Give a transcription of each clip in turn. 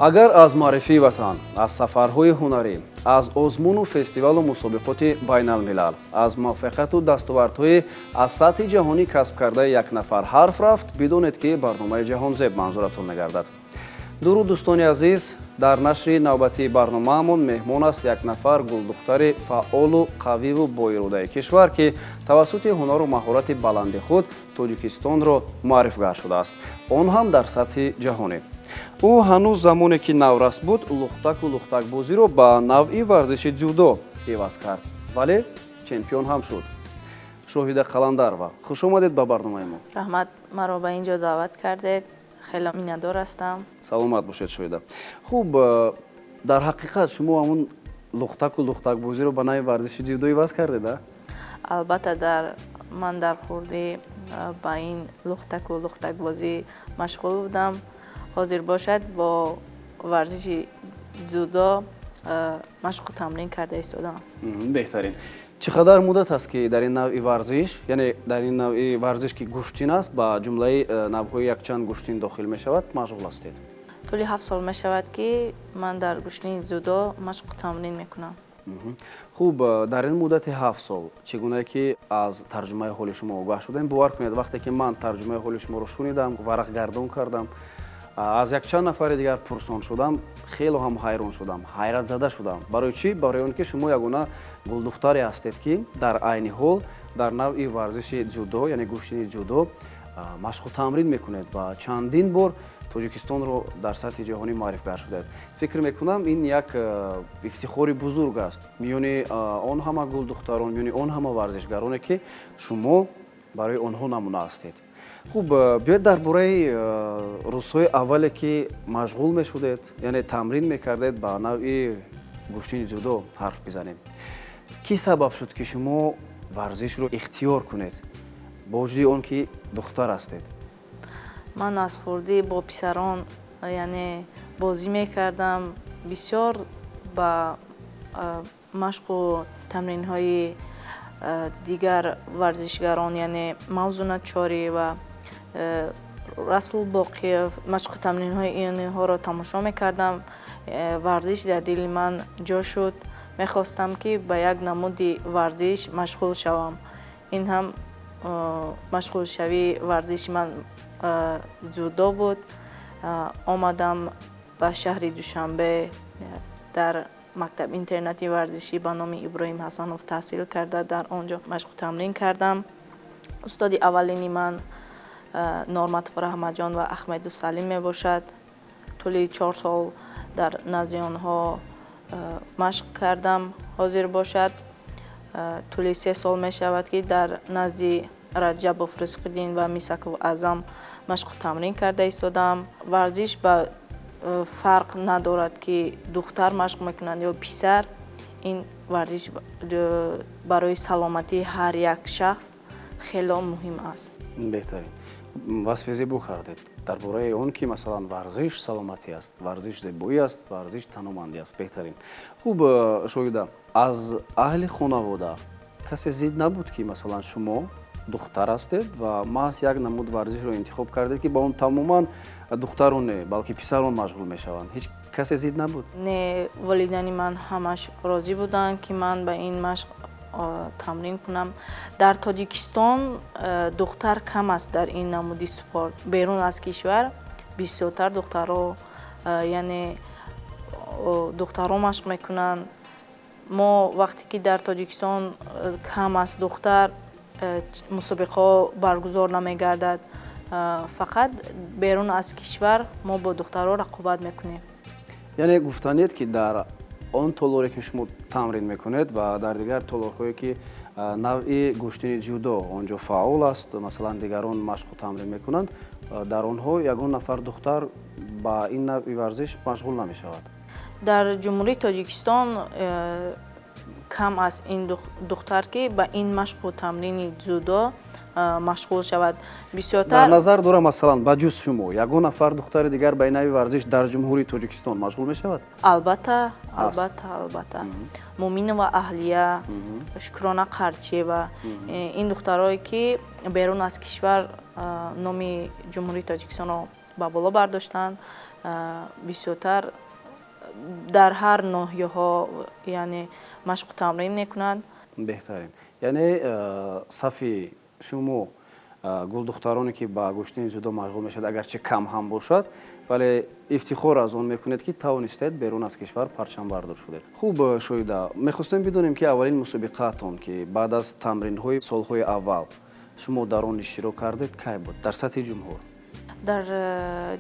Агар аз муаррифии ватан, аз сафарҳои ҳунарӣ, аз озмуну фестивалу мусобиқоти байналмилал, аз муваффақияту дастовардҳои аз сатҳи ҷаҳонӣ касб кардаи як нафар ҳарф рафт, бидонед, ки барномаи «Ҷаҳонзеб» манзуратон мегардад. Дуруд, дӯстони азиз! Дар нашри навбатии барномаамон меҳмон аст як нафар гулдухтари фаъолу қавиву боиродаи кишвар, ки тавассути ҳунару маҳорати баланди худ Тоҷикистонро муаррифгар шудааст, он ҳам дар сатҳи ҷаҳонӣ. Ӯ ҳанӯз замоне ки наврас буд, лухтаку лухтакбозиро ба навъи варзиши дзюдо иваз кард, вале чемпион ҳам шуд. Шоҳида Қаландарова, хуш омадед ба барномаи мо. Раҳмат, маро ба ин ҷо даъват кардед, хеле миннатдор ҳастам. Саломат бошед, Шоҳида. Хуб, дар ҳақиқат шумо ҳамун лухтаку лухтакбозиро ба навъи варзиши дзюдо иваз кардед, а? Албатта, дар ман дар хурдӣ ба ин лухтаку лухтакбозӣ машғул будам. Ҳозир бошад, бо варзиши дзюдо машқу тамрин карда истодам. Беҳтарин. Чӣ қадар муддат аст, ки дар ин навъи варзиш, яъне дар ин навъи варзиш, ки гӯштин аст, ба ҷумлаи навъҳои якчанд гӯштин дохил мешавад, машғул ҳастед? Тӯли 7 сол мешавад, ки ман дар гӯштини дзюдо машқу тамрин мекунам. Хуб, дар ин муддати 7 сол, чӣ гунае ки аз тарҷумаи ҳоли шумо огаҳ шудем, бовар кунед, вақте ки ман тарҷумаи ҳоли шуморо шунидам, варақгардон кардам, аз якчанд нафари дигар пурсон шудам, хело ҳам ҳайрон шудам, ҳайратзада шудам. Барои чӣ? Барои он ки шумо ягона гулдухтаре ҳастед, ки дар айни ҳол дар навъи варзиши дзюдо, яъне гӯштини дзюдо, машқу тамрин мекунед ва чандин бор Тоҷикистонро дар сатҳи ҷаҳонӣ муаррифгар шудаед. Фикр мекунам, ин як ифтихори бузург аст миёни он ҳама гулдухтарон, миёни он ҳама варзишгароне, ки шумо барои онҳо намуна ҳастед. Хуб, биёед дар бораи рӯзҳои аввале, ки машғул мешудед, яъне тамрин мекардед ба навъи гӯштини дзюдо, ҳарф бизанем. Кӣ сабаб шуд, ки шумо варзишро ихтиёр кунед, бо вуҷуди он ки духтар ҳастед? Ман аз хурдӣ бо писарон, яъне, бозӣ мекардам. Бисёр ба машқу тамринҳои дигар варзишгарон, яъне Мавзуна Чориева, Расул Боқиев, машқу тамринҳои инҳоро тамошо мекардам. Варзиш дар дили ман ҷо шуд. Мехостам, ки ба як намуди варзиш машғул шавам. Ин ҳам машғулшавии варзиши ман дзюдо буд. Омадам ба шаҳри Душанбе, дар мактаб интернати варзишӣ ба номи Иброҳим Ҳасанов таҳсил карда, дар он ҷо машқу тамрин кардам. Устоди аввалини ман Норматов Раҳматҷон ва Аҳмеду Салим мебошад. Тӯли 4 сол дар назди онҳо машқ кардам. Ҳозир бошад, тӯли 3 сол мешавад, ки дар назди Раҷабов Ризқиддин ва Мисаков Аъзам машқу тамрин карда истодам. Варзиш ба фарқ надорад, ки духтар машқ мекунад ё писар. Ин варзиш барои саломатии ҳар як шахс хело муҳим аст. Беҳтарин васфи зебо кардед дар бораи он, ки масалан варзиш саломатӣ аст, варзиш зебоӣ аст, варзиш таномандӣ аст. Беҳтарин. Хуб, Шоҳида, аз аҳли хонавода касе зид набуд, ки масалан шумо духтар ҳастед ва маҳз як намуд варзишро интихоб кардед, ки ба он тамоман духтарон не, балки писарон машғул мешаванд? Ҳеҷ касе зид набуд? Не, волидайни ман ҳамаш розӣ буданд, ки ман ба ин машқ тамрин кунам. Дар Тоҷикистон духтар кам аст дар ин намуди спорт. Берун аз кишвар бисёртар духтаро, яъне духтаро машқ мекунанд. Мо вақте ки дар Тоҷикистон кам аст духтар, мусобиқаҳо баргузор намегардад. Фақат берун аз кишвар мо бо духтаро рақобат мекунем. Яъне гуфтанед, ки дар он толоре, ки шумо тамрин мекунед, ва дар дигар толорҳое, ки навъи гӯштини дзюдо он ҷо фаъол аст, масалан дигарон машқу тамрин мекунанд, дар онҳо ягон нафар духтар ба ин навъи варзиш машғул намешавад? Дар Ҷумҳурии Тоҷикистон кам аст ин духтар, ки ба ин машқу тамрини дзюдо машғул шавад. Бисёртар Дар назар дорам, масалан, ба ҷуз шумо ягон нафар духтари дигар ба ин навъи варзиш дар Ҷумҳурии Тоҷикистон машғул мешавад? Албатта, албатта, албатта. Муминова Аҳлия, Шукрона Қарчиева, ин духтарое, ки берун аз кишвар номи Ҷумҳурии Тоҷикистонро ба боло бардоштанд. Бисёртар дар ҳар ноҳияҳо, яъне машқу тамрин мекунанд. Беҳтарин. Яъне сафи шумо гулдухтароне, ки ба гӯштини дзюдо машғул мешавад, агарчи кам ҳам бошад, вале ифтихор аз он мекунед, ки тавонистед берун аз кишвар парчамбардор шудед. Хуб, Шоҳида, мехостем бидонем, ки аввалин мусобиқаатон, ки баъд аз тамринҳои солҳои аввал шумо дар он иштирок кардед, кай буд дар сатҳи ҷумҳур? Дар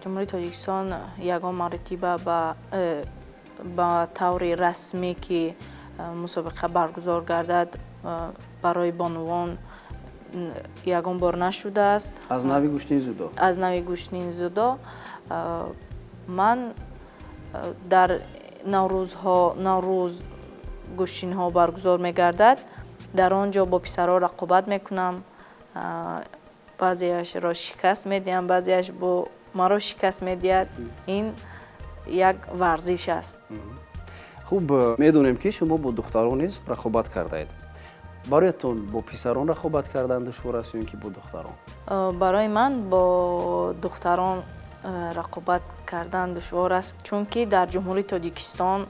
Ҷумҳурии Тоҷикистон ягон маротиба ба таври расмӣ, ки мусобиқа баргузор гардад, барои бонувон ягон бор нашудааст. Аз нави гӯштини дзюдо? Аз нави гӯштини дзюдо. Ман дар наврӯзҳо, наврӯз гӯштинҳо баргузор мегардад, дар он ҷо бо писарҳо рақобат мекунам. Баъзеашро шикаст медиҳам, баъзеаш бо маро шикаст медиҳад. Ин як варзиш аст. Хуб, медонем, ки шумо бо духтарон низ рақобат кардаед. Бароятон бо писарон рақобат кардан душвор аст ё ин ки бо духтарон? Барои ман бо духтарон рақобат кардан душвор аст, чунки дар Ҷумҳурии Тоҷикистон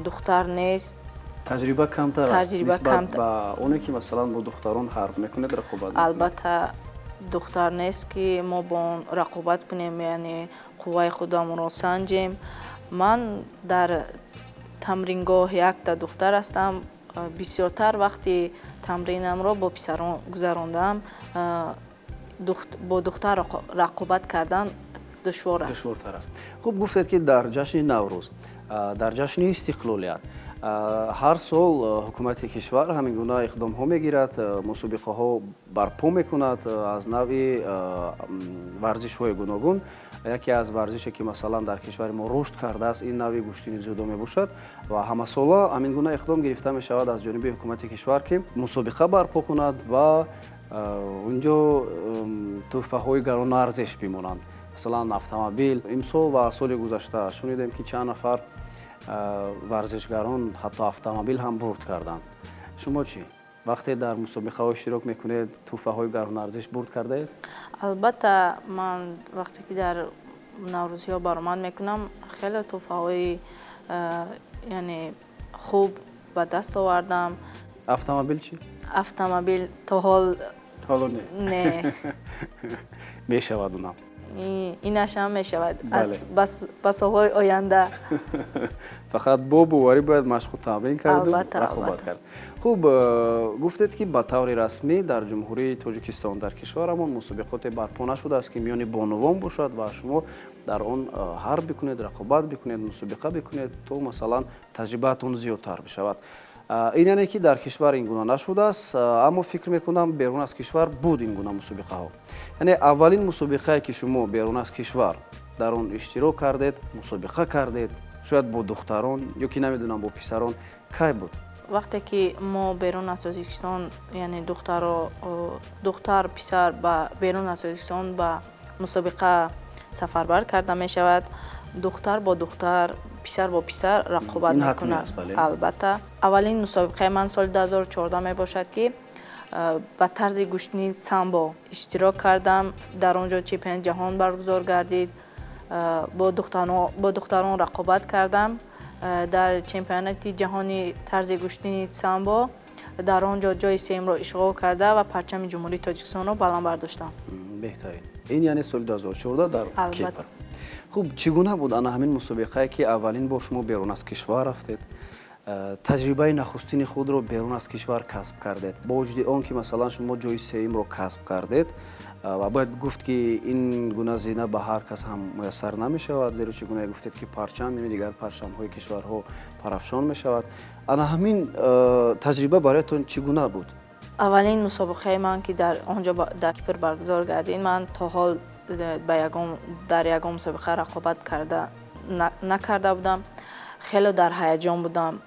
духтар нест. Таҷриба камтар аст нисбат ба оне, ки масалан бо духтарон ҳарф мекунед, рақобат? Албатта, духтар нест, ки мо бо он рақобат кунем, яъне қувваи худамонро санҷем. Ман дар тамрингоҳ якта духтар ҳастам. Бисёртар вақти тамринамро бо писарон гузарондам. Бо духтар рақобат кардан душвор аст. Душвортар аст. Хуб, гуфтед, ки дар ҷашни Наврӯз, дар ҷашни истиқлолият ҳар сол ҳукумати кишвар ҳамин гуна иқдомҳо мегирад, мусобиқаҳо барпо мекунад аз нави варзишҳои гуногун. Яке аз варзише, ки масалан дар кишвари мо рушд кардааст, ин нави гӯштини дзюдо мебошад ва ҳамасола ҳамин гуна иқдом гирифта мешавад аз ҷониби ҳукумати кишвар, ки мусобиқа барпо кунад ва унҷо тӯҳфаҳои гаронарзиш бимонанд, масалан автомобил. Имсол ва соли гузашта шунидем, ки чанд нафар варзишгарон ҳатто автомобил ҳам бурд карданд. Шумо чӣ, вақте дар мусобиқаҳо иштирок мекунед, тӯҳфаҳои гаронарзиш бурд кардаед? Албатта, ман вақте ки дар наврӯзиҳо баромад мекунам, хеле тӯҳфаҳои, яъне хуб ба даст овардам. Автомобил чӣ? Автомобил то ҳол ҳоло не? Не. Мешавад унам. Инашам мешавад ба солҳои оянда. Фақат бо боварӣ бояд машқу тамрин карду рақобат кард. Хуб, гуфтед, ки ба таври расмӣ дар Ҷумҳурии Тоҷикистон, дар кишварамон мусобиқоте барпо нашудааст, ки миёни бонувон бошад ва шумо дар он ҳарб бикунед, рақобат бикунед, мусобиқа бикунед, то масалан таҷрибаатон зиёдтар бишавад. Ин яъне ки дар кишвар ин гуна нашудааст, аммо фикр мекунам, берун аз кишвар буд ин гуна мусобиқаҳо. Яъне аввалин мусобиқае, ки шумо берун аз кишвар дар он иштирок кардед, мусобиқа кардед, шояд бо духтарон ё ки намедонам, бо писарон, кай буд? Вақте ки мо берун аз Тоҷикистон, яъне духтаро, духтар, писар ба берун аз Тоҷикистон ба мусобиқа сафарбар карда мешавад, духтар бо духтар, писар бо писар рақобат мекунад. Албатта, аввалин мусобиқаи ман соли 2014 мебошад, ки ба тарзи гӯштини самбо иштирок кардам. Дар он ҷо чемпионати ҷаҳон баргузор гардид. Бо духтарон рақобат кардам дар чемпионати ҷаҳони тарзи гӯштини самбо. Дар он ҷо ҷои сеюмро ишғол карда ва парчами Ҷумҳурии Тоҷикистонро баланд бардоштам. Беҳтарин. Ин яъне соли 2014 дар Кипр. Хуб, чӣ гуна буд ана ҳамин мусобиқае, ки аввалин бор шумо берун аз кишвар рафтед, таҷрибаи нахустини худро берун аз кишвар касб кардед, бо вуҷуди он ки масалан шумо ҷои сеюмро касб кардед? Ва бояд гуфт, ки ин гуна зина ба ҳар кас ҳам муяссар намешавад, зеро чӣ гуна гуфтед, ки парчам ё дигар парчамҳои кишварҳо парафшон мешавад. Ана ҳамин таҷриба бароятон чӣ гуна буд? Аввалин мусобиқаи ман, ки дар он ҷо дар Кипр баргузор гардид, ман то ҳол ба ягон дар ягон мусобиқа рақобат карда накарда будам. Хеле дар ҳаяҷон будам,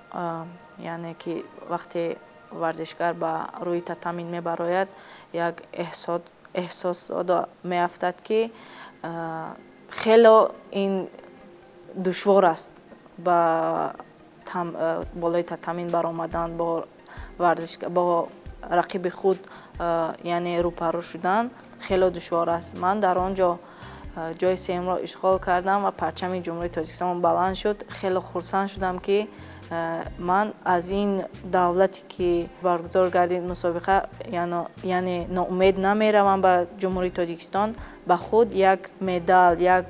яъне ки вақте варзишгар ба рӯи татамин мебарояд, як эҳсосот меафтад, ки хело ин душвор аст, ба болои татамин баромадан, бо рақиби худ, яъне рӯпарӯ шудан хело душвор аст. Ман дар он ҷо ҷои сеюмро ишғол кардам ва парчами Ҷумҳурии Тоҷикистон баланд шуд. Хеле хурсанд шудам, ки ман аз ин давлате ки баргузор гардид мусобиқа, яъне ноумед намеравам ба Ҷумҳурии Тоҷикистон, ба худ як медал, як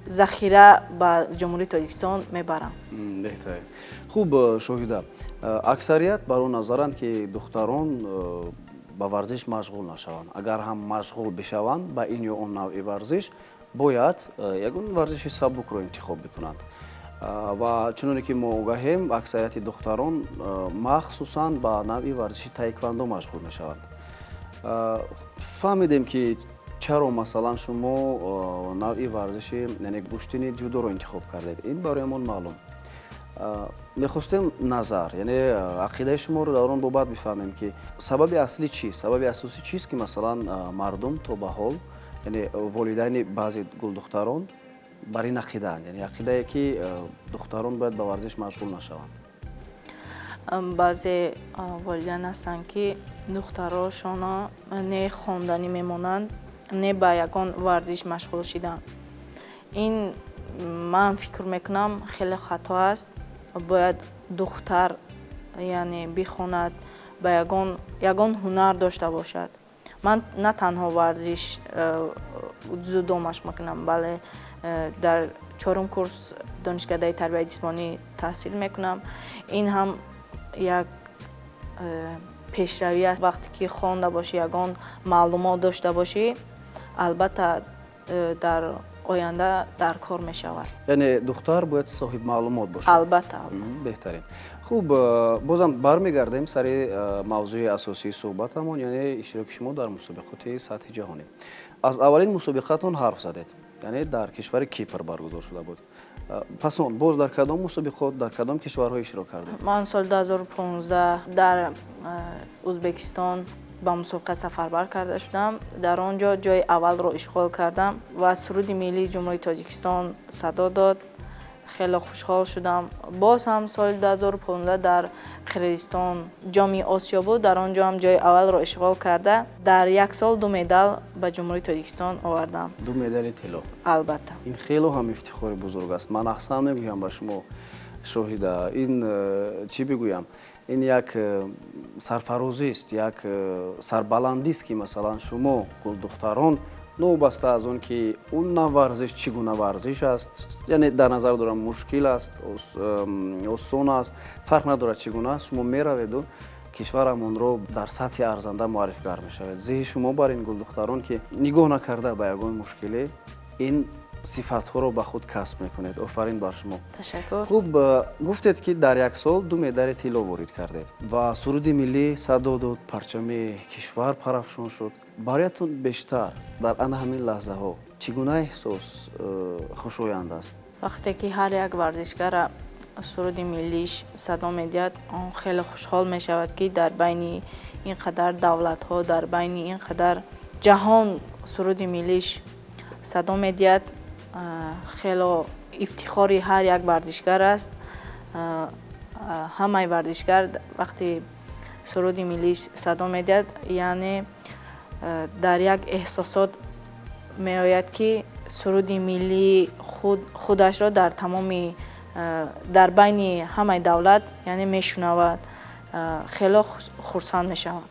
захира ба Ҷумҳурии Тоҷикистон мебарам. Беҳтарин. Хуб, Шоҳида, аксарият бар он назаранд, ки духтарон ба варзиш машғул нашаванд. Агар ҳам машғул бишаванд ба ин ё он навъи варзиш, бояд ягон варзиши сабукро интихоб бикунанд. Ва чуноне ки мо огаҳем, аксарияти духтарон махсусан ба навъи варзиши таеквондо машғул мешаванд. Фаҳмидем, ки чаро масалан шумо навъи варзиши, яъне гӯштини ҷудоро интихоб кардед. Ин бароямон маълум. Мехостем назар, яъне ақидаи шуморо дар он бобат бифаҳмем, ки сабаби аслӣ чист, сабаби асосӣ чист, ки масалан мардум то ба ҳол, яъне волидайни баъзе гулдухтарон бар ин ақидаанд, яъне ақидае ки духтарон бояд ба варзиш машғул нашаванд. Баъзе волидайн ҳастанд, ки духтарошонро не хонданӣ мемонанд, не ба ягон варзиш машғул шидан. Ин ман фикр мекунам хеле хато аст. Бояд духтар, яъне бихонад, ба ягон ҳунар дошта бошад. Ман на танҳо варзиш дзюдо машқ мекунам, бале дар чорум курс донишкадаи тарбияи ҷисмонӣ таҳсил мекунам. Ин ҳам як пешравӣ аст. Вақте ки хонда бошӣ, ягон маълумот дошта бошӣ, албатта дар оянда дар кор мешавад. Яъне духтар бояд соҳиб маълумот бошад. Албатта. Беҳтарин. Хуб, бозам бармегардем сари мавзӯи асосии суҳбатамон, яъне иштироки шумо дар мусобиқоти сатҳи ҷаҳонӣ. Аз аввалин мусобиқатон ҳарф задед, яъне дар кишвари Кипр баргузор шуда буд. Пас он боз дар кадом мусобиқот, дар кадом кишварҳо иштирок кардед? Ман соли 2015 дар Ӯзбекистон ба мусобиқа сафарбар карда шудам. Дар он ҷо ҷои аввалро ишғол кардам ва суруди миллии Ҷумҳурии Тоҷикистон садо дод. Хеле хушҳол шудам. Боз ҳам соли 2015 дар Қирғизистон ҷоми Осиё буд. Дар он ҷо ҳам ҷои аввалро ишғол карда, дар як сол 2 медал ба Ҷумҳурии Тоҷикистон овардам. 2 медали тилло. Албатта. Ин хеле ҳам ифтихори бузург аст. Ман аҳсан мегӯям ба шумо, Шоҳида. Ин чӣ бигӯям? Ин як сарфарозист, як сарбаландист, ки масалан шумо гулдухтарон, новобаста аз он ки он нав варзиш чӣ гуна варзиш аст, яъне дар назар дорам мушкил аст, осон аст, фарқ надорад чӣ гуна аст, шумо мераведу кишварамонро дар сатҳи арзанда муаррифгар мешавед. Зеҳи шумо бар ин гулдухтарон, ки нигоҳ накарда ба ягон мушкиле ин сифатҳоро ба худ касб мекунед. Офарин бар шумо. Ташаккур. Хуб, гуфтед, ки дар як сол 2 медали тилло ворид кардед ва суруди миллӣ садо дод, парчами кишвар парафшон шуд. Бароятон бештар дар ана ҳамин лаҳзаҳо чӣ гуна эҳсос хушоянд аст? Вақте ки ҳар як варзишгара суруди миллиш садо медиҳад, он хеле хушҳол мешавад, ки дар байни ин қадар давлатҳо, дар байни ин қадар ҷаҳон суруди миллиш садо медиҳад. Хеле ифтихори ҳар як варзишгар аст. Ҳамаи варзишгар вақте суруди миллиш садо медиҳад, яъне дар як эҳсосот меояд, ки суруди миллии худашро дар тамоми, дар байни ҳамаи давлат, яъне мешунавад. Хеле хурсанд мешавам.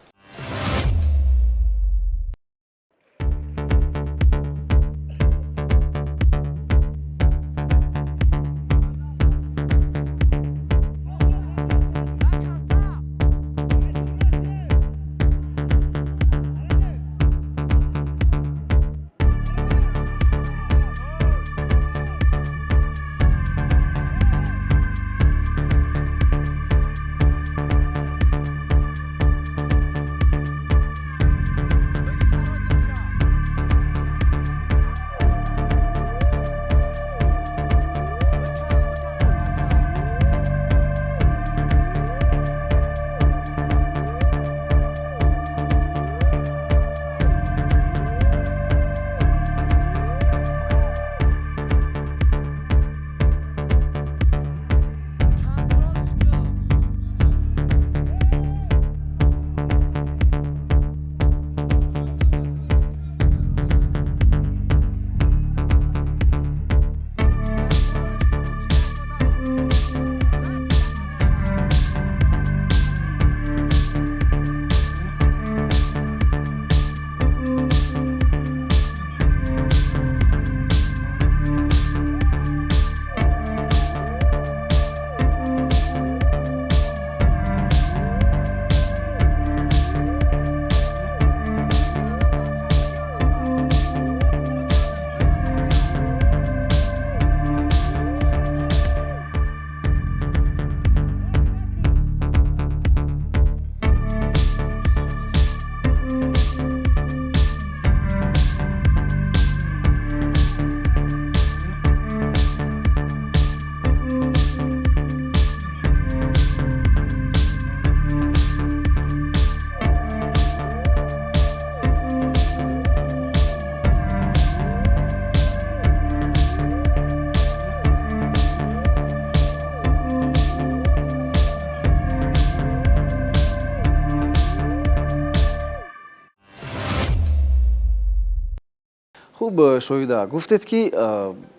Хуб, Шоҳида, гуфтед, ки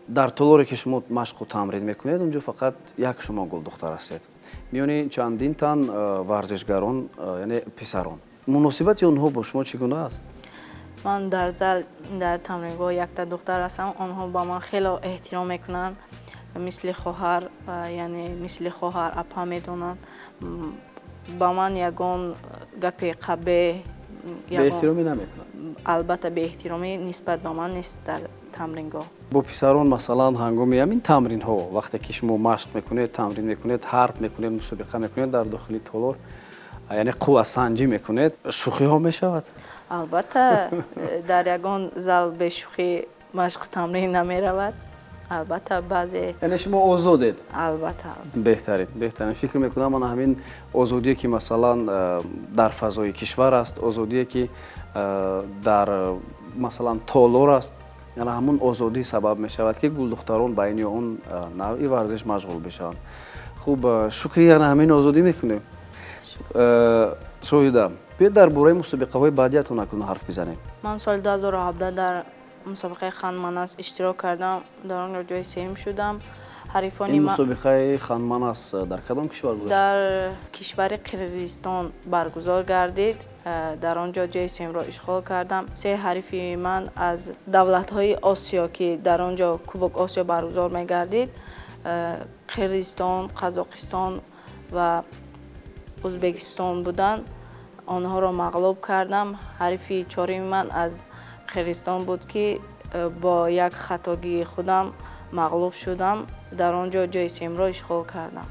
дар толоре, ки шумо машқу тамрин мекунед, унҷо фақат як шумо гулдухтар ҳастед миёни чандин тан варзишгарон, яъне писарон. Муносибати онҳо бо шумо чӣ гуна аст? Ман дар зал, дар тамрингоҳ якта духтар ҳастам. Онҳо ба ман хело эҳтиром мекунанд, мисли хоҳар, яъне мисли хоҳар, апа медонанд. Ба ман ягон гапи қабеҳ Беэҳтиромӣ намекунанд? Албатта, беэҳтиромӣ нисбат ба ман нест дар тамрингоҳ. Бо писарон, масалан, ҳангоми ҳамин тамринҳо, вақте ки шумо машқ мекунед, тамрин мекунед, ҳарб мекунед, мусобиқа мекунед дар дохили толор, яъне қуввасанҷӣ мекунед, шӯхиҳо мешавад? Албатта, дар ягон зал бешӯхӣ машқу тамрин намеравад. Албатта, баъзе. Яъне шумо озодед? Албатта. Беҳтарин, беҳтарин. Фикр мекунам, мана ҳамин озодие, ки, масалан, дар фазои кишвар аст, озодие, ки дар, масалан, толор аст, яъне ҳамун озодӣ сабаб мешавад, ки гулдухтарон ба ин ё он навъи варзиш машғул бишаванд. Хуб, шукри яъне ҳамин озодӣ мекунем. Шоҳида, биёед, дар бораи мусобиқаҳои баъдиятон акнун ҳарф бизанем. Ман соли 2017 дар мусобиқаи Ханманас иштирок кардам, дар он ҷо ҷои сеюм шудам. Ҳарифони Ин мусобиқаи Ханманас дар кадом кишвар гузашт? Дар кишвари Қирғизистон баргузор гардид. Дар он ҷо ҷои сеюмро ишғол кардам. Се ҳарифи ман аз давлатҳои Осиё, ки дар он ҷо Кубок Осиё баргузор мегардид, Қирғизистон, Қазоқистон ва Ӯзбекистон буданд. Онҳоро мағлуб кардам. Ҳарифи чоруми ман аз Қирғизистон буд, ки бо як хатогии худам мағлуб шудам. Дар он ҷо ҷои сеюмро ишғол кардам.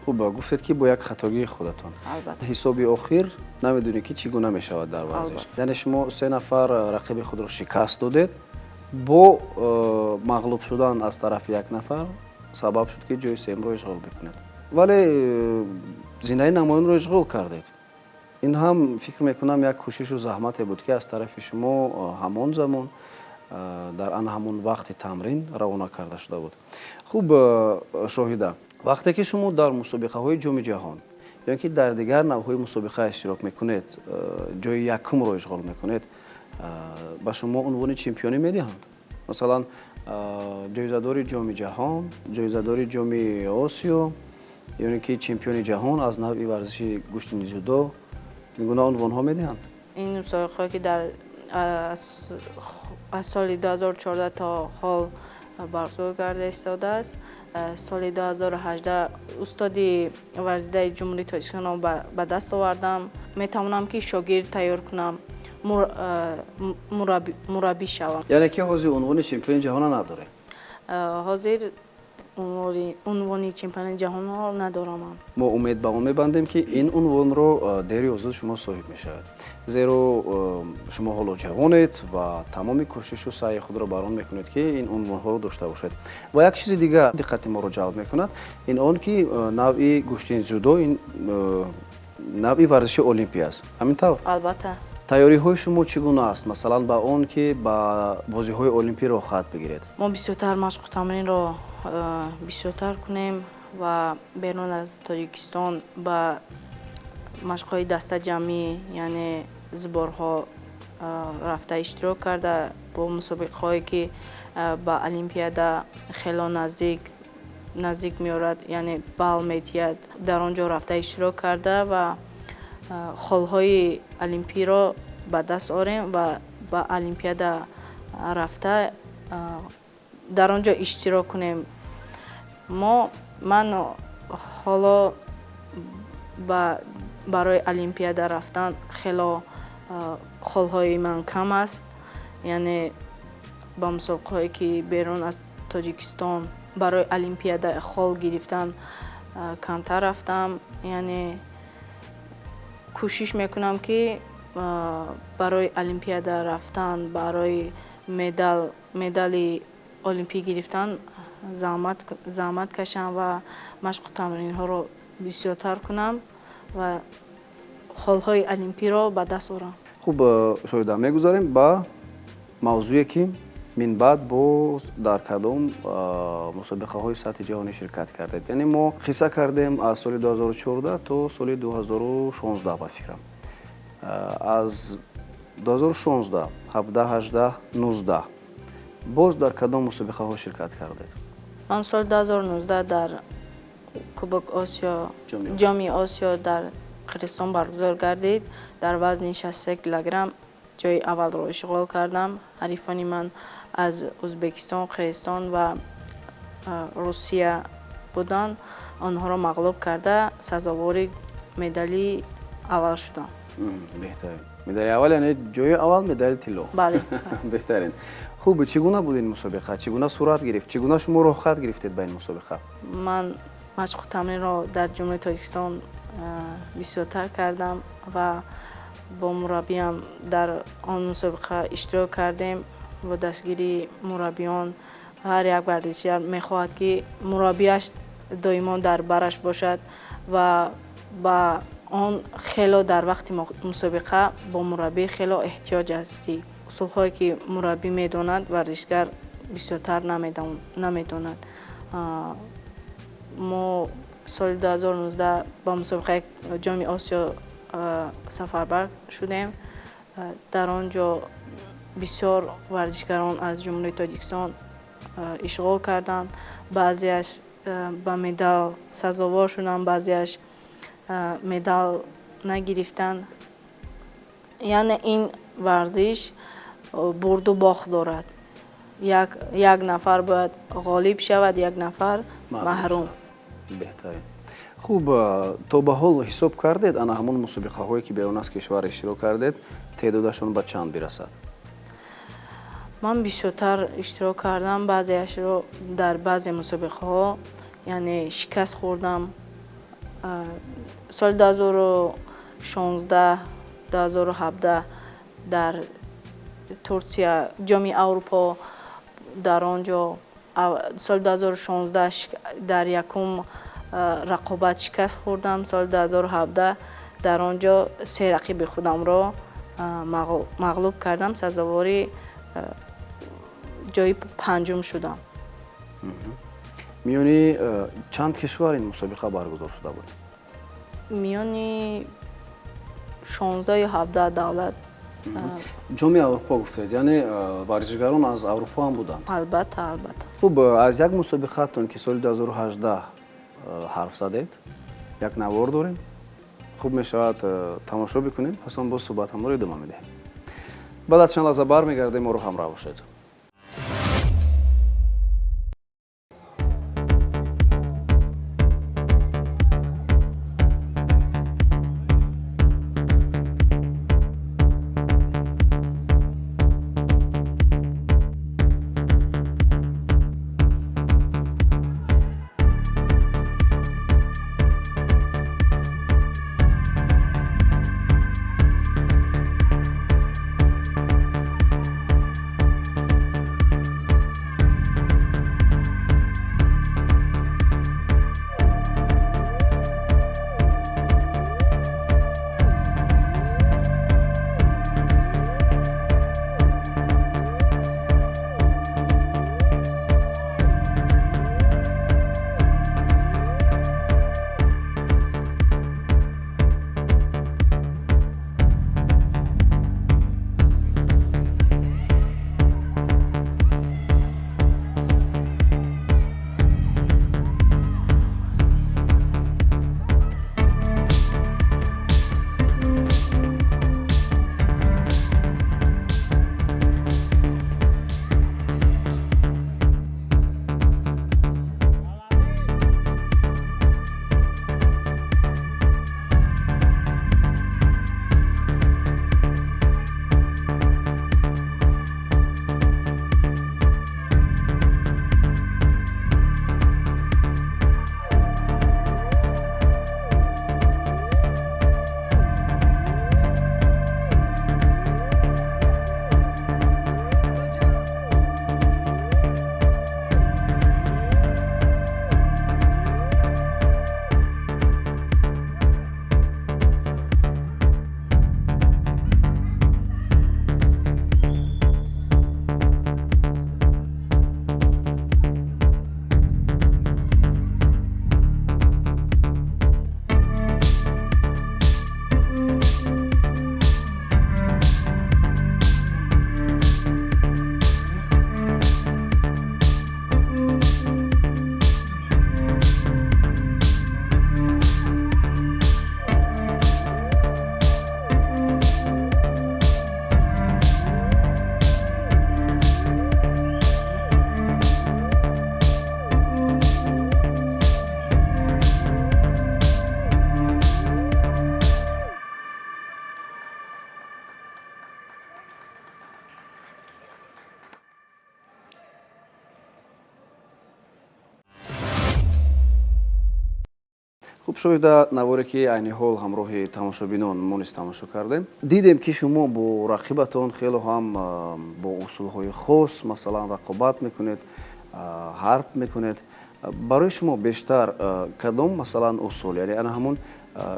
Хуб, гуфтед, ки бо як хатогии худатон. Албатта. Ҳисоби охир намедонед, ки чӣ гуна мешавад дар варзиш. Яъне шумо се нафар рақиби худро шикаст додед, бо мағлуб шудан аз тарафи як нафар сабаб шуд, ки ҷои сеюмро ишғол бикунед, вале зинаи намоёнро ишғол кардед. Ин ҳам, фикр мекунам, як кӯшишу заҳмате буд, ки аз тарафи шумо ҳамон замон, дар ана ҳамон вақти тамрин равона карда шуда буд. Хуб, Шоҳида, вақте ки шумо дар мусобиқаҳои Ҷоми ҷаҳон ё ки дар дигар навъҳои мусобиқа иштирок мекунед, ҷои якумро ишғол мекунед, ба шумо унвони чемпионӣ медиҳанд? Масалан, ҷоизадори Ҷоми ҷаҳон, ҷоизадори Ҷоми Осиё ё ин ки чемпиони ҷаҳон аз навъи варзиши гӯштини дзюдо, ин гуна унвонҳо медиҳанд? Ин мусобиқаҳое, ки дар аз соли 2014 то ҳол баргузор гарда истодааст, соли 2018 устоди варзидаи Ҷумҳурии Тоҷикистонро ба даст овардам. Метавонам, ки шогирд тайёр кунам, мураббӣ шавам. Яъне ки ҳозир унвони чемпиони ҷаҳона надоред? Ҳозир унвони чемпиони ҷаҳонро надорам. Мо умед ба он мебандем, ки ин унвонро дер ё зуд шумо соҳиб мешавед, зеро шумо ҳоло ҷавонед ва тамоми кӯшишу саъи худро бар он мекунед, ки ин унвонҳоро дошта бошед. Ва як чизи дигар диққати моро ҷалб мекунад, ин он ки навъи гӯштини дзюдо ин навъи варзиши олимпӣ аст, ҳамин тавр? Албатта. Тайёриҳои шумо чӣ гуна аст, масалан, ба он ки ба бозиҳои олимпӣ роҳхат бигиред? Мо бисёртар машқу тамринро бисёртар кунем ва берун аз Тоҷикистон ба машқҳои дастаҷамъӣ, яъне сборҳо рафта иштирок карда, бо мусобиқаҳое, ки ба олимпиада хело наздик меорад, яъне балл медиҳад, дар он ҷо рафта иштирок карда ва холҳои олимпиро ба даст орем ва ба олимпиада рафта дар он ҷо иштирок кунем. Ман ҳоло барои олимпиада рафтан хело холҳои ман кам аст, яъне ба мусобиқаҳое, ки берун аз Тоҷикистон барои олимпиада хол гирифтан, камтар рафтам. Яъне кӯшиш мекунам, ки барои олимпиада рафтан, барои медали олимпӣ гирифтан заҳмат кашам ва машқу тамринҳоро бисёртар кунам ва холҳои олимпиро ба даст орам. Хуб, Шоҳида, мегузарем ба мавзӯе, ки минбаъд боз дар кадом мусобиқаҳои сатҳи ҷаҳонӣ ширкат кардед. Яъне мо қисса кардем аз соли 2014 то соли 2016, ба фикрам, аз 2016, 17, 18, 19. Боз дар кадом мусобиқаҳо ширкат кардед? Ман соли 2019 дар Кубок Осиё, Ҷоми Осиё дар Қирғизистон баргузор гардид. Дар вазни 63 килограмм ҷои аввалро ишғол кардам. Ҳарифони ман аз Ӯзбекистон, Қирғизистон ва Русия буданд. Онҳоро мағлуб карда сазовори медали аввал шудам. Беҳтарин. Медали аввал яъне ҷои аввал, медали тилло. Бале. Беҳтарин. Хуб, чӣ гуна буд ин мусобиқа? Чӣ гуна сурат гирифт? Чӣ гуна шумо роҳхат гирифтед ба ин мусобиқа? Ман машқу тамринро дар Ҷумҳурии Тоҷикистон бисёртар кардам ва бо мураббиям дар он мусобиқа иштирок кардем. Бо дастгирии мураббиён ҳар як варзишгар мехоҳад, ки мураббиаш доимо дар бараш бошад ва ба он хело дар вақти мусобиқа бо мураббӣ хело эҳтиёҷ ҳастӣ. Усулҳое ки мураббӣ медонад, варзишгар бисёртар намедонад. Мо соли 2019 ба мусобиқаи Ҷоми Осиё сафарбар шудем. Дар он ҷо бисёр варзишгарон аз Ҷумҳурии Тоҷикистон ишғол карданд. Баъзеаш ба медал сазовор шуданд, баъзеаш медал нагирифтанд. Яъне ин варзиш бурду бохт дорад. Як нафар бояд ғолиб шавад, як нафар маҳрум. Беҳтарин. Хуб, то ба ҳол ҳисоб кардед ана ҳамон мусобиқаҳое ки берун аз кишвар иштирок кардед, теъдодашон ба чанд бирасад? Ман бисёртар иштирок кардам, баъзеашро дар баъзе мусобиқаҳо яъне шикаст хӯрдам. Соли 2016, 2017 дар Турсия Ҷоми Аврупо, дар он ҷо соли 2016 дар якум рақобат шикаст хӯрдам. Соли 2017 дар он ҷо се рақиби худамро мағлуб кардам, сазовори ҷои панҷум шудам. Миёни чанд кишвар ин мусобиқа баргузор шуда буд? Миёни 16 ё 17 давлат. Ҷоми Аврупо гуфтед, яъне варзишгарон аз Аврупо ҳам буданд? Албатта, албатта. Хуб, аз як мусобиқаатон ки соли 2018 ҳарф задед, як навор дорем. Хуб мешавад тамошо бикунем, пас он боз суҳбатамонро идома медиҳем. Баъд аз чанд лаҳза бармегардем, моро ҳамроҳ бошед. Хуб, Шоҳида, наворе ки айни ҳол ҳамроҳи тамошобинон мо низ тамошо кардем, дидем ки шумо бо рақибатон хело ҳам бо усулҳои хос, масалан, рақобат мекунед, ҳарб мекунед. Барои шумо бештар кадом, масалан, усул, яъне ана ҳамон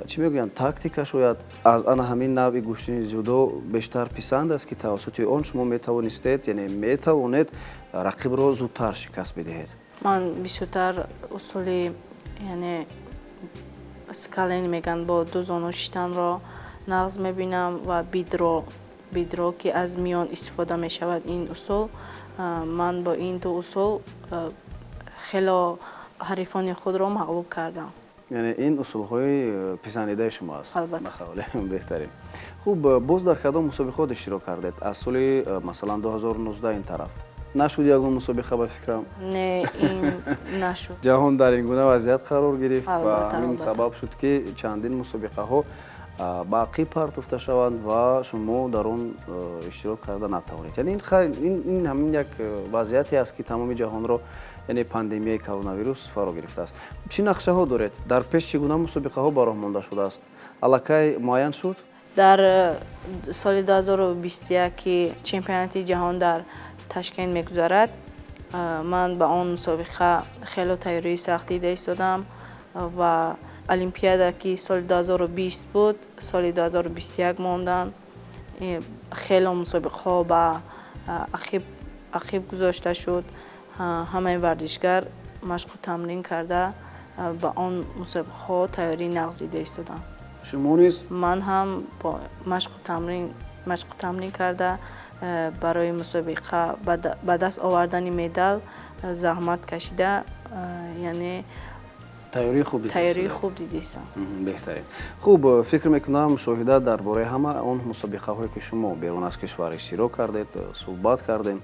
чӣ мегӯянд, тактика шояд аз ана ҳамин навъи гӯштини дзюдо бештар писанд аст, ки тавассути он шумо метавонистед, яъне метавонед рақибро зудтар шикаст бидиҳед? Ман бисёртар усули, яъне скален мегӯянд, бо ду зону шиштанро нағз мебинам ва бедро, ки аз миён истифода мешавад ин усул. Ман бо ин ду усул хело ҳарифони худро мағлуб кардам. Яъне ин усулҳои писандидаи шумо аст? Албатта. Беҳтарин. Хуб, боз дар кадом мусобиқот иштирок кардед аз соли, масалан, 2019 ин тараф? Нашуд ягон мусобиқа, ба фикрам? Не, ин нашуд. Ҷаҳон дар ин гуна вазъият қарор гирифт ва ҳамин сабаб шуд, ки чандин мусобиқаҳо ба ақиб партофта шаванд ва шумо дар он иштирок карда натавонед. Яъне ин ҳамин як вазъияте аст, ки тамоми ҷаҳонро, яъне пандемияи коронавирус фаро гирифтааст. Чӣ нақшаҳо доред? Дар пеш чӣ гуна мусобиқаҳо ба роҳ монда шудааст? Аллакай муайян шуд? Дар соли 2021, ки чемпионати ҷаҳон дар Ташкент мегузарад, ман ба он мусобиқа хело тайёрии сахт дида истодам ва олимпиада, ки соли 2020 буд, соли 2021 монданд. Хело мусобиқаҳо ба ақиб гузошта шуд. Ҳамаи варзишгар машқу тамрин карда ба он мусобиқаҳо тайёрии нағз дида истодам. Шумо низ? Ман ҳам бо машқу тамрин карда барои мусобиқа ба даст овардани медал заҳмат кашида, яъне тайёрии хуб тайёрии хуб дидистам. Беҳтарин. Хуб, фикр мекунам, Шоҳида, дар бораи ҳама он мусобиқаҳое, ки шумо берун аз кишвар иштирок кардед, суҳбат кардем,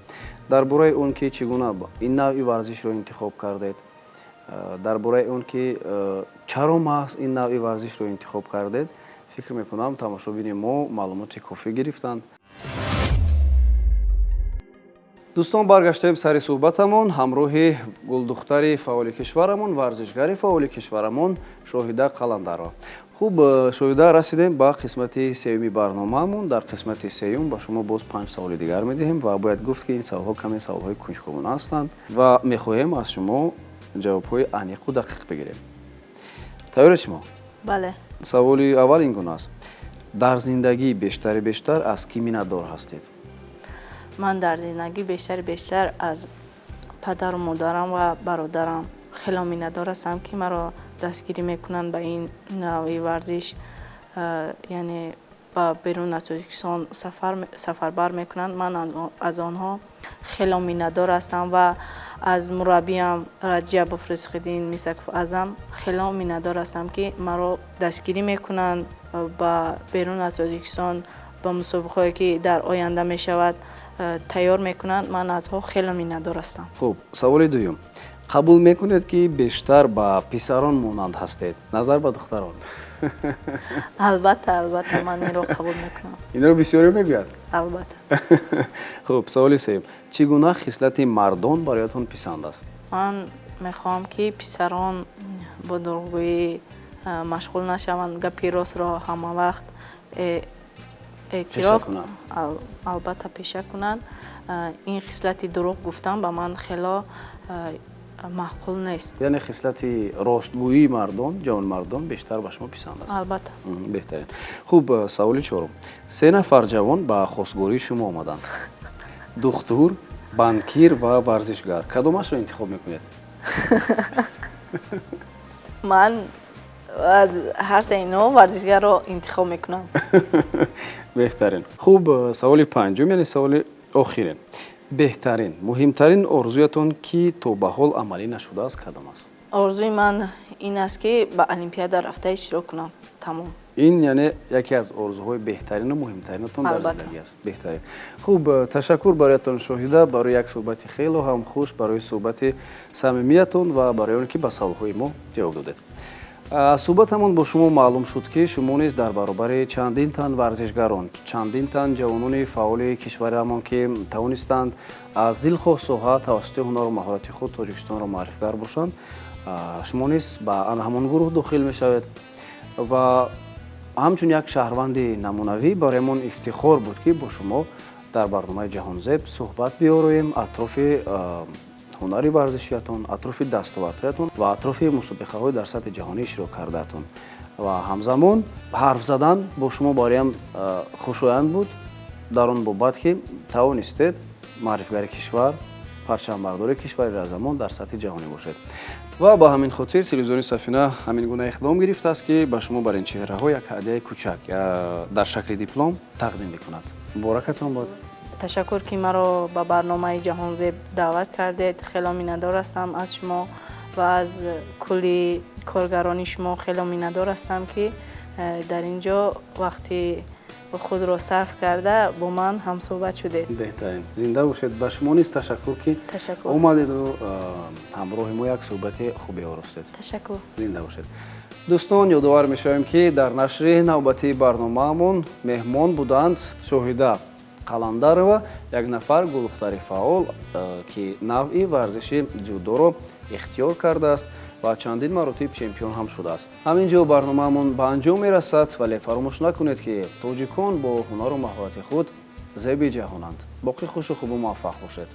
дар бораи он ки чӣ гуна ин навъи варзишро интихоб кардед, дар бораи он ки чаро маҳз ин навъи варзишро интихоб кардед, фикр мекунам, тамошобини мо маълумоти кофӣ гирифтанд. Дӯстон, баргаштаем сари суҳбатамон ҳамроҳи гулдухтари фаъоли кишварамон, варзишгари фаъоли кишварамон Шоҳида Қаландарова. Хуб, Шоҳида, расидем ба қисмати сеюми барномаамон. Дар қисмати сеюм ба шумо боз 5 саволи дигар медиҳем ва бояд гуфт, ки ин саволҳо каме саволҳои кунҷковона ҳастанд ва мехоҳем аз шумо ҷавобҳои аниқу дақиқ бигирем. Тайёред шумо? Бале. Саволи аввал ин гуна аст: дар зиндагӣ бештари бештар аз кӣ миннатдор ҳастед? Ман дар зиндагӣ бештари бештар аз падару модарам ва бародарам хело миннатдор ҳастам, ки маро дастгирӣ мекунанд ба ин навъи варзиш, яъне ба берун аз Тоҷикистон сафарбар мекунанд. Ман аз онҳо хело миннатдор ҳастам ва аз мураббиям Раҷабов Ризқиддин Мисаков Азам хело миннатдор ҳастам, ки маро дастгирӣ мекунанд ба берун аз Тоҷикистон, ба мусобиқаҳое, ки дар оянда мешавад, тайёр мекунанд. Ман аз ҳо хело миннатдор ҳастам. Хуб, саволи дуюм: қабул мекунед, ки бештар ба писарон монанд ҳастед назар ба духтарон? Албатта, албатта, ман инро қабул мекунам. Инро бисёре мегӯяд? Албатта. Хуб, саволи сеюм: чӣ гуна хислати мардон бароятон писанд аст? Ман мехоҳам, ки писарон бо дурӯғгӯӣ машғул нашаванд, гапи ростро ҳама вақт эътироф, албатта, пеша кунанд. Ин хислати дурӯғ гуфтан ба ман хело маъқул нест. Яъне хислати ростгӯии мардон, ҷавонмардон бештар ба шумо писанд аст? Албатта. Беҳтарин. Хуб, саволи чорум: 3 нафар ҷавон ба хостгории шумо омаданд: духтур, банкир ва варзишгар. Кадомашро интихоб мекунед? Ман аз ҳар се инҳо варзишгарро интихоб мекунам. Беҳтарин. Хуб, саволи панҷум, яъне саволи охирин: беҳтарин, муҳимтарин орзуятон, ки то ба ҳол амалӣ нашудааст, кадом аст? Орзуи ман ин аст, ки ба олимпиада рафта иштирок кунам, тамом. Ин яъне яке аз орзуҳои беҳтарину муҳимтаринатон дар зиндагӣ аст. Беҳтарин. Хуб, ташаккур бароятон, Шоҳида, барои як суҳбати хело ҳам хуш, барои суҳбати самимиятон ва барои он ки ба саволҳои мо ҷавоб додед. Суҳбатамон бо шумо маълум шуд, ки шумо низ дар баробари чандин тан варзишгарон, чандин тан ҷавонони фаъоли кишварамон, ки тавонистанд аз дилхоҳ соҳа тавассути ҳунару маҳорати худ Тоҷикистонро маърифгар бошанд, Шумо низ ба ҳамон гурӯҳ дохил мешавед ва ҳамчун як шаҳрванди намунавӣ бароямон ифтихор буд, ки бо шумо дар барномаи Ҷаҳонзеб суҳбат биёроем атрофи ҳунари варзишиятон, атрофи дастовардҳоятон ва атрофи мусобиқаҳои дар сатҳи ҷаҳонӣ иштирок кардаатон. Ва ҳамзамон ҳарф задан бо шумо бароям хушоянд буд дар он бобат, ки тавонистед маърифгари кишвар, парчамбардори кишвари разамон дар сатҳи ҷаҳонӣ бошед. Ва ба ҳамин хотир телевизиони Сафина ҳамин гуна иқдом гирифтааст, ки ба шумо бар ин чеҳраҳо як ҳадияи кӯчак дар шакли диплом тақдим мекунад. Муборакатон бод. Ташаккур, ки маро ба барномаи Ҷаҳонзеб даъват кардед. Хело миннатдор ҳастам аз шумо ва аз кулли коргарони шумо. Хело миннатдор ҳастам, ки дар ин ҷо вақти худро сарф карда бо ман ҳамсӯҳбат шудед. Беҳтарин, зинда бошед. Ба шумо низ ташаккур, ки омадеду ҳамроҳи мо як суҳбати хубе оростед. Ташаккур. Зинда бошед. Дӯстон, ёдовар мешавем, ки дар нашри навбатии барномаамон меҳмон буданд Шоҳида Қаландарова, як нафар гулдухтари фаъол, ки навъи варзиши дзюдоро ихтиёр кардааст ва чандин маротиб чемпион ҳам шудааст. Ҳамин ҷо барномаамон ба анҷом мерасад, вале фаромӯш накунед, ки тоҷикон бо ҳунару маҳорати худ зеби ҷаҳонанд. Боқӣ хушу хубу муваффақ бошед.